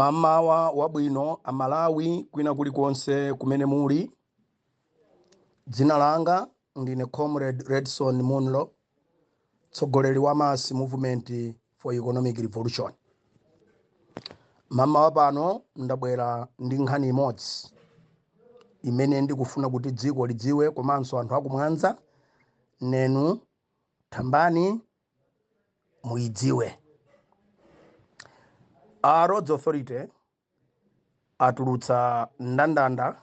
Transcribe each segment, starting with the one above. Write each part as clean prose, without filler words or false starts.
Mamawa wabwino Amalawi kwina kulikonse kumene muli. Dzina langa ndine Comrade Redson Munlo, mtsogoleri wa Mass Movement for Economic Revolution. Mamawa pano ndabwera ndi nkhani imodzi imene ndikufuna kuti dziko lidziwe, komanso anthu akumwanza nenu Thambani muyidziwe. A Roads Authority atulutsa mndandanda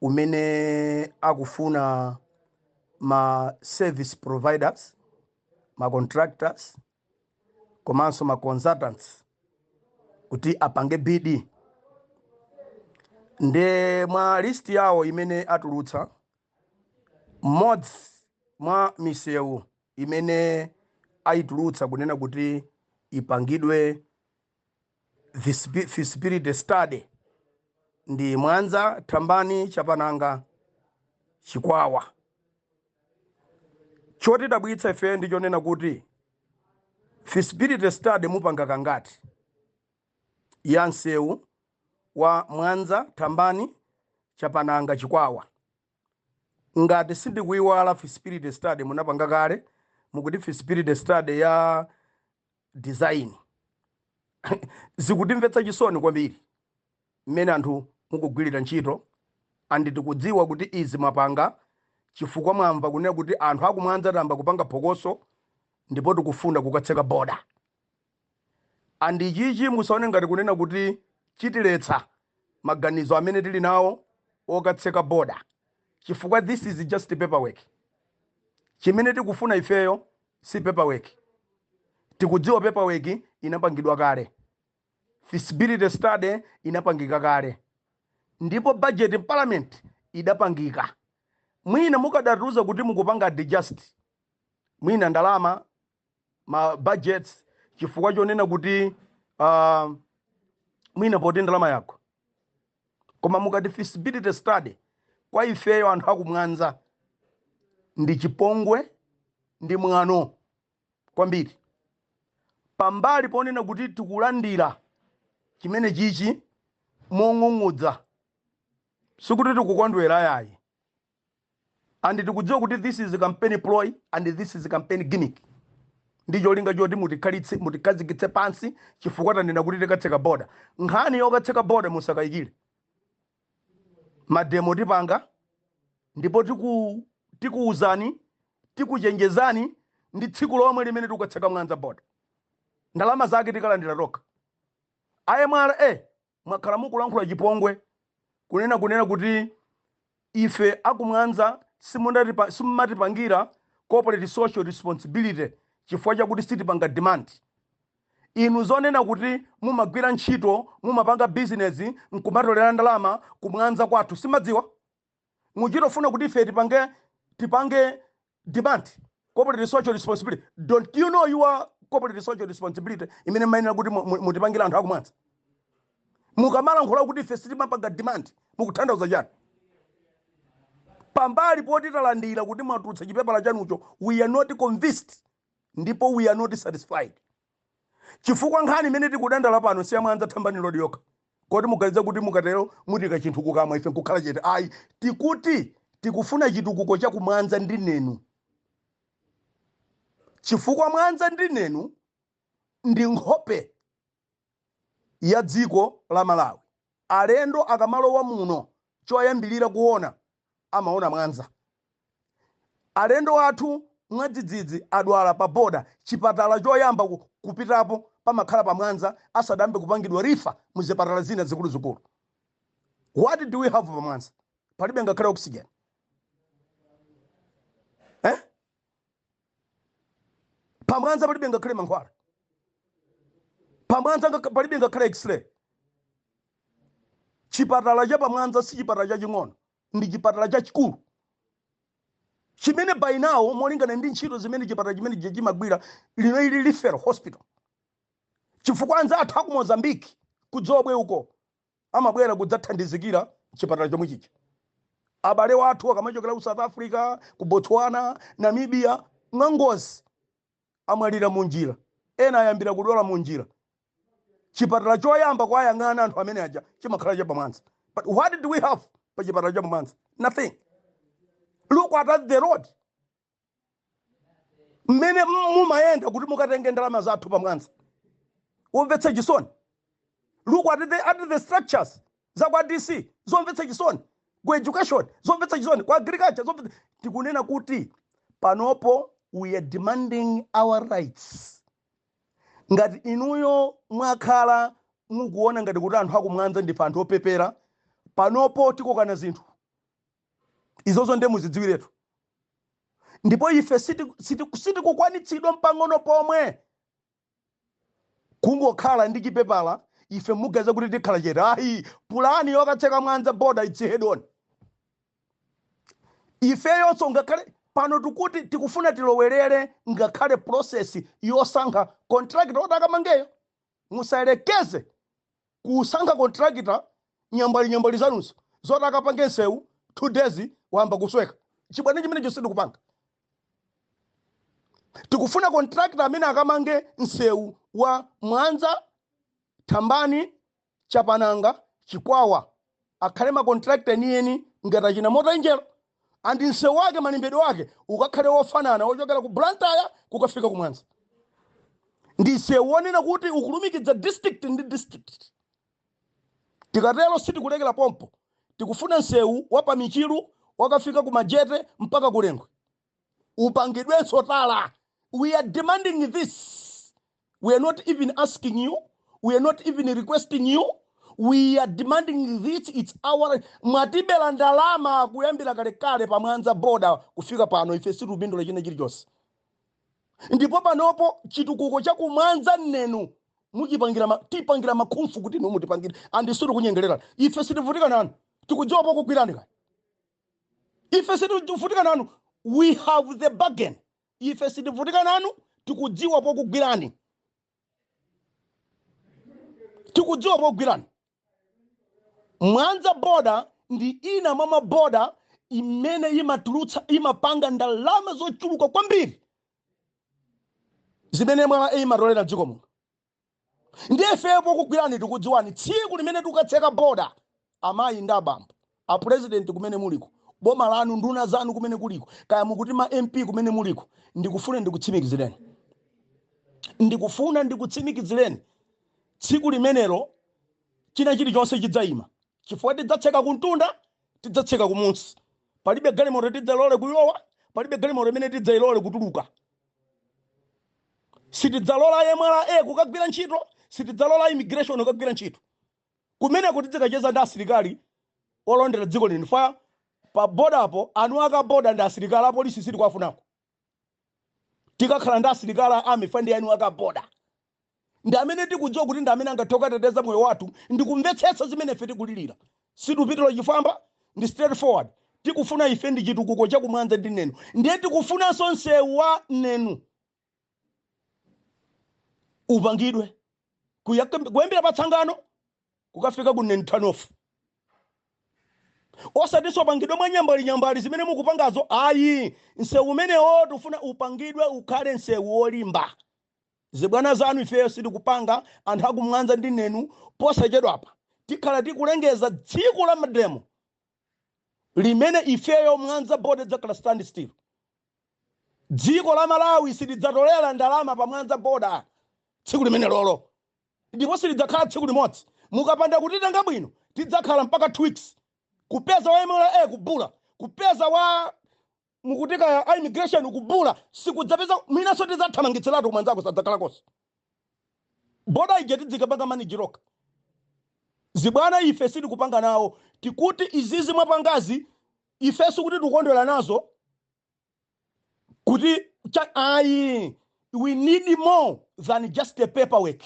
umene akufuna ma service providers, ma contractors komanso ma consultants kuti apange bid. Nde mwa list yawo imene atulutsa, mmodzi mwa misewu imene ayitulutsa kunena kuti ipangidwe feasibility study ndi Mwanza Thambani Chapananga Chikwawa. Chotidabwitsa ife ndi chonena kuti feasibility study mupanga kangati ya msewu wa Mwanza Thambani Chapananga Chikwawa? Ngati sindikuiwala, feasibility study munapanga kale, mukuti feasibility study ya design. Zikutimvetsa chisoni kwambiri mmene anthu mukugwirira ntchito, and tikudziwa kuti izi mwapanga chifukwa mwamva kunena kuti anthu akumwanza tamba kupanga phokoso ndipo tikufuna kukatseka boda. And ichichi musaone ngati kunena kuti chitiletsa maganizo amene tili nawo okatseka boda, chifukwa this is just paperwork. Chimene tikufuna ifeyo si paperwork. Tikudziwa paperwork inapangidwa kale, feasibility study inapangika kale, ndipo budget in parliament idapangika. Mwina mukadatiuza kuti mukupanga adjust mwina ndalama, ma budgets, chifukwa chonena kuti mwina poti ndalama yako. Koma mukati feasibility study, kwa ifeyo anthu akumwanza ndi chipongwe, ndi mwano kwambiri. Pambali ponena kuti tikulandira chimene chichi mong'ung'udza, sikuti tikukondwera yayi, and tikudziwa kuti this is campaign ploy and this is campaign gimmick, ndi cholinga choti mutikhalitse, mutikhazikitse pansi, chifukwa tanena kuti tikatseka boda. Nkhani yokatseka boda, musakayikire, mademo tipanga, ndipo tikuwuzani, tikuchenjezani ndi tsiku lomwe limene tikukatseka Mwanza boda. Ndalama zake tikalandira tokha. IMRA, mwakhala mukulankhula chipongwe kunena kuti ife akumwanza simumatipangira corporate social responsibility chifukwa chakuti sitipanga demand. Inu zonena kuti mumagwira ntchito, mumapanga business nkumatolera ndalama kumwanza kwathu, simadziwa muchitofuna kuti ife tipange demand corporate social responsibility. Don't you know your corporate social responsibility imene mayenera kuti mutipangire anthu akumwanza? Mukamalankhula kuti ife sitimapanga demand, mukutanthauza chani? Pambali poti talandira kuti mwatulutsa chipepala chanucho, we are not convinced ndipo we are not satisfied, chifukwa nkhani imene tikudandala pano siya Mwanza Thambani Road yokha. Kodi muganiza kuti mukatero mutika chinthu kukamwa, ife nkukhala chete? Ayi, tikuti tikufuna chitukuko cha kumwanza ndi Neno, chifukwa Mwanza ndi Neno ndi nkhope ya dziko la Malawi. Alendo akamalowa muno, choyambilira kuona amaona Mwanza. Alendo athu mwadzidzidzi adwala pa boda, chipatala choyamba kupitapo pamakhala pa Mwanza asadambe kupangidwa refer muzipatala zina zikuluzikulu. What do we have pa Mwanza? Palibe ngakhale oxygen, eh? Pamwanza palibe ngakhale mankhwala. Pamwanza palibe ngakhale x-ray. Chipatala cha pamwanza si chipatala chaching'ono, ndi chipatala chachikulu chimene by now, molingana ndi ntchito zimene chipatala chimene chimagwira, lino ili referral hospital, chifukwa anzathu aku Mozambique, kudzobwe uko, amabwera kudzathandizikira chipatala chomwe chicha. Abale wathu akamachokera ku South Africa, ku Botswana, Namibia, mwangozi amwalira munjira, ena ayambira kudwala munjira. Chipatala choyamba kwayang'ana anthu amene aja chimakhala chapamwanza. But what do we have pa chipatala chapamwanza? Nothing. Look at the road mmene mumayenda kuti mukatenge ndalama zathu pamwanza, womvetsa chisoni. Look at the structures za kwa DC, zomvetsa chisoni. Ku education, zomvetsa chisoni. Ku agriculture, zomvetsa. Tikunena kuti panopo we are demanding our rights. Ngati inuyo mwakhala mukuona ngati kuti anthu akumwanza ndife anthu opepera, panopo tikokana zinthu izozo, nde muzidziwiretu. Ndipo ife sitikukwanitsidwa mpang'ono pomwe kungokhala ndi chipepala. Ife mugaza kuti tikhala chete? Ayi, pulani yokatseka Mwanza border, it's head on. Ifeyonso ngakhale pano tikuti tikufuna tilowerere ngakhale process yosankha contractor oti akamangeyo. Musayerekeze kusankha contractor nyambali nyambali zanunso zoti akapange nsewu, 2 days wamba kusweka. Chibwana chimenecho sitikupanga. Tikufuna contractor amene akamange nsewu wa Mwanza, Thambani, Chapananga, Chikwawa akhale ma contractor enieni ngati achina Mota-Engil, and nsewu wake, malimbedwe wake ukakhale wofanana wochokera ku Blantyre kukafika ku Mwanza. Ndi nsewu wonena kuti ukulumikiza district ndi district. Tikatero sitikulekera pompo. Tikufuna nsewu wa pamichiru wakafika ku Majete mpaka Kulengwe upangidwenso tala. We are demanding this. We are not even asking you, we are not even requesting you, we are demanding this. It's our. Mwatibela ndalama kuyambira kalekale pamwanza border kufika pano, ife sitikupindula china chilichonse. Ndipo panopo chitukuko chakumwanza nnenu muchipangira tipangira makhumfu kuti inu mutipangire, and sitikunyengerera. Ife sitivutika nanu, tikudziwa pokugwirani kaya. Ife sitivutika nanu, we have the bargain. Ife sitivutika nanu, tikudziwa pokugwirani, tikudziwa pokugwirani. Mwanza border ndi ina mwa maboda imene imatulutsa, imapanga ndalama zochuluka kwambiri zimene mwala imatolera dziko muno. Ndiye ifeyo pokugwirani tikudziwani. Tsiku limene tikatseka boda, amayi ndi abambo, apresident kumene muliko, boma lanu, nduna zanu kumene kuliko, kaya mukuti ma MP kumene muliko, ndikufuna ndikutsimikizireni, ndikufuna ndikutsimikizireni, tsiku limenelo china chilichonse chidzayima, chifukwa tidzatseka kuntunda, tidzatseka kumunsi. Palibe galimoto tidzalole kulowa, palibe galimoto imene tidzayilole kutuluka. Sitidzalola MRA kukagwira ntchito, sitidzalola immigration kukagwira ntchito kumeneko. Tidzikacheza ndi asilikali olondera dziko lino fa pa bodapo. Anu akaboda ndi asilikali apolisi, sitikuwafunako. Tikakhala ndi asilikali a army fa ndi anu akaboda ndi amene tikudziwa kuti ndi amene angathe kukateteza moyo wathu ndikumvetsetsa zimene ife tikulirira. Situpitira chifamba, ndi straightforward. Tikufuna ife ndi chitukuko chakumwanza ndi Neno. Ndiye tikufunanso msewu wa Neno upangidwe kuyambira patsangano kukafika ku Neno turn-off, osatinso upangidwe mwa nyambali nyambali zimene mukupangazo, ayi. Msewu umenewo tifuna upangidwe ukhale msewu wolimba. Zibwana zanu ifeyo sitikupanga. Anthu akumwanza ndi Neno, posachedwapa tikhala tikulengeza tsiku la mademo limene ifeyo Mwanza border idzakhala stand still. Dziko la Malawi silidzatolera ndalama pa Mwanza border tsiku limene lolo, ndipo silidzakhala tsiku limodzi. Mukapanda kutitenga bwino, tidzakhala mpaka 2 weeks kupeza wa MRA kubula, kupeza wa mukutika ya immigration kubula, sikudzapeza mwinanso. Tidzathamangitsiratu kumwanzako, sadzakhala boda ija, tidzikapanga manage tokha. Zibwana ife sitikupanga nawo. Tikuti izizi mwapangazi, ifenso kuti tikukondwera nazo kuti ayi, we need more than just a paperwork.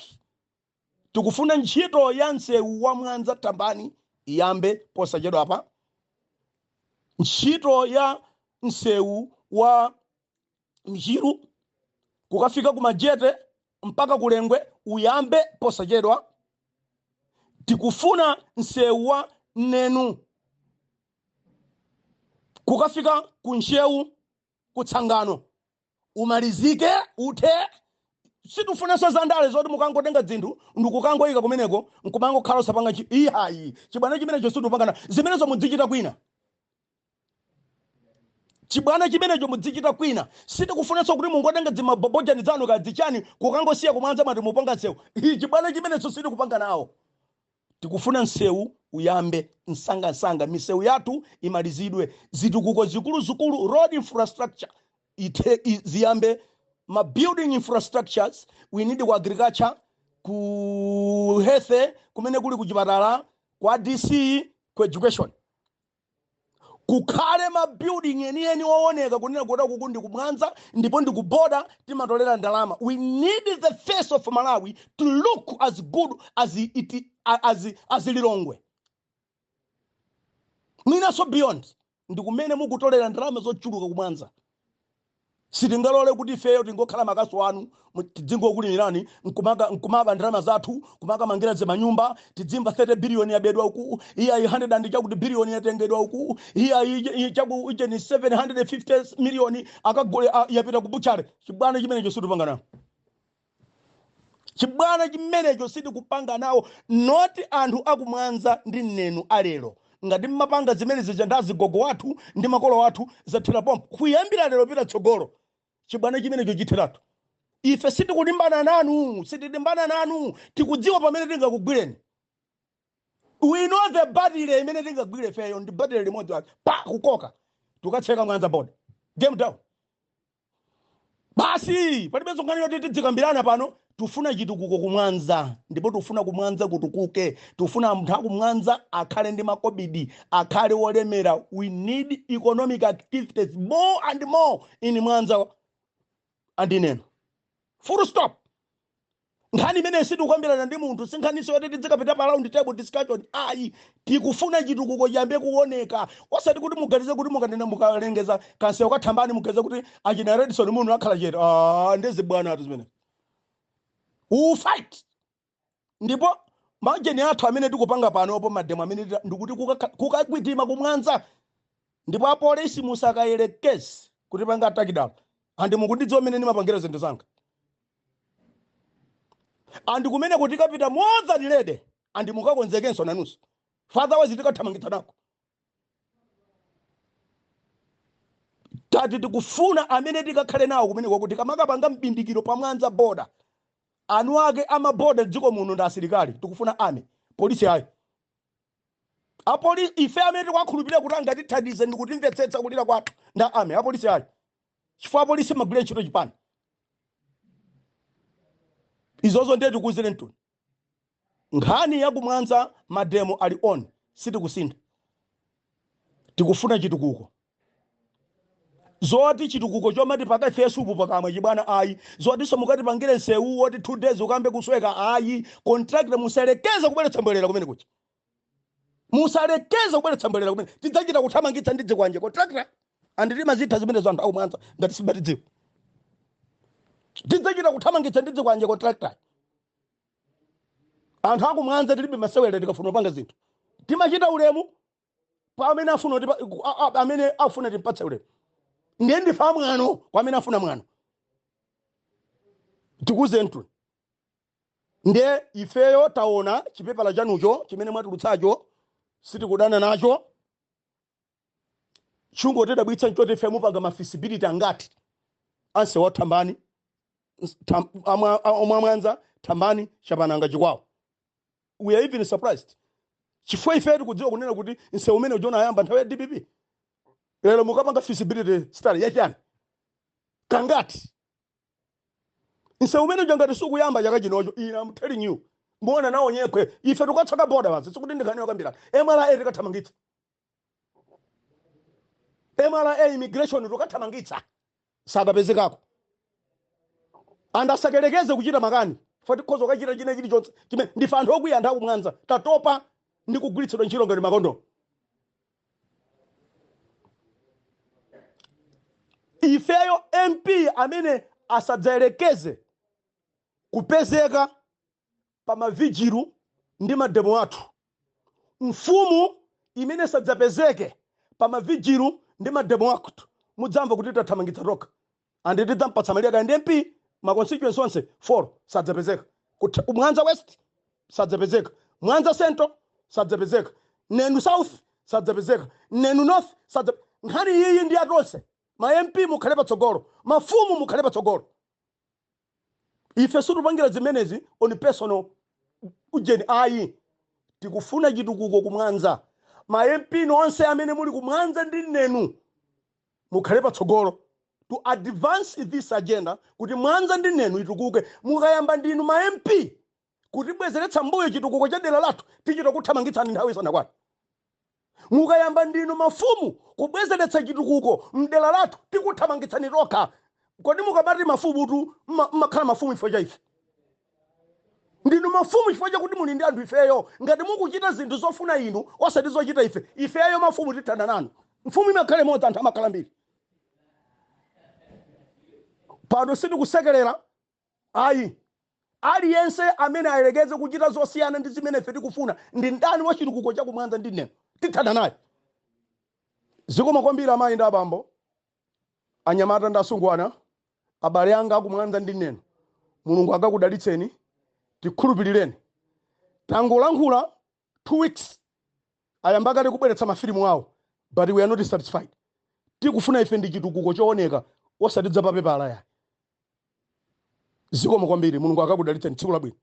Tikufuna ntchito ya msewu wa Mwanza Thambani iyambe posachedwapa, ntchito ya msewu wa Mchiru kukafika ku Majete mpaka Kulengwe uyambe posachedwa. Tikufuna msewu wa Neno kukafika ku Ntcheu, kutsangano umalizike, uthe. Situfunanso zandale zoti mukangotenga dzinthu ndikukangoyika kumeneko nkumangokhala osapanga ihayi. Chibwana chimenecho situpangana. Zimenezo mudzichita kwina. Chibwana chimenecho mudzichita kwina. Sitikufunanso kuti mungotenga dzimabobojani zanu kadzichani kukangosiya kuMwanza, mwati mupanga nsewu. Iyi chibwana chimenecho sitikupanga nawo. Tikufuna nsewu uyambe msangamsanga, misewu yathu imalizidwe, zitukuko zikuluzikulu, road infrastructure ite, ziyambe, ma building infrastructures we need ku agriculture, ku health kumene kuli kuchipatala, kwa DC, ku education, kukhale ma building enieni ooneka kunena kuti kuku ndi kuMwanza ndipo ndi kuboda timatolera ndalama. We need the face of Malawi to look as good as it, as Lilongwe, mwinanso beyond. Ndi kumene mukutolera ndalama zochuluka kuMwanza. Sitingalole kuti ifeyo tingokhala makasu anu, tidzingokulimirani nkumaba ndalama zathu, kumakamangira zimanyumba. Tidzimva 30 billion yabedwa uku, iya 100 and chakuti billion yatengedwa uku, iya chaku icheni 750 million akagule yapita ku butchery. Chibwana chimenecho situpanga nawo. Chibwana chimenecho sitikupanga nawo. Not anthu akuMwanza ndi Neno alero. Ngati mmapanga zimene zija ndi azigogo wathu ndi makolo athu, zathera pompo. Kuyambira lero pita tsogolo, chibwana chimenecho chitheratu. Ife sitikulimbana nanu, sitilimbana nanu. Tikudziwa pamene tingakugwireni. We know the battery imene tingagwire feyo ndi battery limodzi wake pa kukoka, tukatseka Mwanza border, game down basi. Palibe nkhani yoti tidzikambirana pano. Tufuna chitukuko kuMwanza, ndipo tufuna kuMwanza kutukuke. Tufuna anthu akuMwanza akhale ndi makobidi, akhale wolemera. We need economic activities more and more in Mwanza and Neno, full stop. Nkhani imene sitikukambirana ndi munthu, si nkhaniso yoti tidzikapita pa round table discussion, ayi. Tikufuna chitukuko chiyambe kuoneka, osati kuti muganize kuti mukanena, mukalengeza kansewu kathambani, muganize kuti achina Redson Munlo akhala chete. Ah, ndezi bwana atu zimene we fight. Ndipo majeni athu amene tikupanga panopo, mademo amene ndikuti kukakwitima kuMwanza. Ndipo apolisi, musakayelekeze kuti panga atakidala andi mukundidziwa mmene ndimapangira zinthu zanga. And kumene kuti tikapita more than ready, and mukakonzekenso nanunso, otherwise tikathamangitsa nako. Tati tikufuna amene tikakhale nawo kumeneko kuti kamakapanga mbindikiro paMwanza border, anu ake amaboda dziko muno ndi asilikali. Tikufuna army, polisi ayi. Apolisi, ife amene tikuwakhulupirira kuti angatithandize ndikutimvetsetsa kulira kwathu nda army, apolisi ayi, chifukwa apolisi magwira ntchito chipani. Izozo ndiye tikuwuzire mtuni. Nkhani yakuMwanza, mademo ali on, sitikusintha. Tikufuna chitukuko. Zoti chitukuko chomati pakafe supu pakamwa, chibwana ayi. Zotinso mukatipangire nsewu woti 2 days ukambe kusweka, ayi. Contractor, musalekeze kubweretsa mbwerera kumene kuchi, musalekeze kubweretsa mbwerera kumene. Tidzachita kuthamangitsa ndi dzikwanje contractor. And timazitha zimenezo anthu akuMwanza, ngati sibatidziwa. Tidzachita kuthamangitsa ndi dzikwanje contractor. Anthu akuMwanza tilibe masewera. Tikafuna kupanga zinthu, timachita ulemu pa amene afuna kuti amene afuna timpatse ulemu. Ndiye ndifa mwano kwa amene afuna mwano. Tikuze mtuni. Ndiye ifeyo taona chipepala chanucho chimene mwatulutsacho, sitikudana nacho. Chingotidabwitsa nchoti ife mupanga ma feasibility angati anse wa Thambani, Mwanza, Thambani, Chapananga, Chikwawa? We are even surprised, chifukwa ife tikudziwa kunena kuti nsewu umene uja unayamba nthawi ya DPP. Lero mukapanga feasibility study yachani? Kangati? Nsewu umene uja ngati sukuyamba chaka chinocho, ine I'm telling you, muona nawo nyekhwe. Ife tikukatseka boda basi. Sikuti ndikhani yokambirana. MRA tikathamangitsa, MRA, immigration tikathamangitsa, sakapezekako. And asakelekeze kuchita makani fa tikhoza kukachita china chilichonse chimene. Ndife anthu okwiya. Anthu akuMwanza tatopa ndi kugwiritsidwa ntchito ngati makondomu. Ifeyo MP amene asadzayerekeze kupezeka pa mavigil ndi mademo athu, mfumu imene sadzapezeke pa mavigil ndi mademo athu, mudzamva kuti tathamangitsa tokha. And tidzampatsa malire, kaya ndi MP. Ma constituency onse 4 sadzapezeka. Mwanza West sadzapezeka, Mwanza Central sadzapezeka, Neno South sadzapezeka, Neno North sadza. Nkhani iyi ndi atonse. Ma MP mukhale patsogolo, mafumu mukhale patsogolo. Ife situpangira zimenezi on personal ujeni, ayi. Tikufuna chitukuko kumwanza. Ma MP nonse amene muli kumwanza ndi Neno mukhale patsogolo to advance this agenda kuti Mwanza ndi Neno itukuke. Mukayamba ndinu ma MP kutibwezeretsa mbuyo chitukuko cha dera lathu, tichita kuthamangitsani nthawi isanakwane. Mukayamba ndinu mafumu kubwezeretsa chitukuko mdera lathu, tikuthamangitsani tokha. Kodi mukamati mafumutu mmakhala mafumu chifukwa cha ife? Ndinu mafumu chifukwa chakuti muli ndi anthu ifeyo. Ngati mukuchita zinthu zofuna inu osati zochita ife, ifeyo mafumu tithana nanu. Mfumu imakhala imodzi, anthu amakhala mbiri. Pano sitikusekerera, ayi. Aliyense amene ayelekeze kuchita zosiyana ndi zimene ife tikufuna ndi ndani wa chitukuko chakumwanza ndi Neno, tithana naye. Zikomo kwambiri, amayi ndi abambo, anyamata ndi asungwana, abale anga akumwanza ndi Neno. Mulungu akakudalitseni. Tikhulupirireni, tangolankhula 2 weeks, ayamba kale kubweretsa mafilimu awo, but we are not satisfied. Tikufuna ife ndi chitukuko chooneka, osati za papepala, yayi. Zikomo kwambiri, Mulungu akakudalitseni. Tsiku labwino.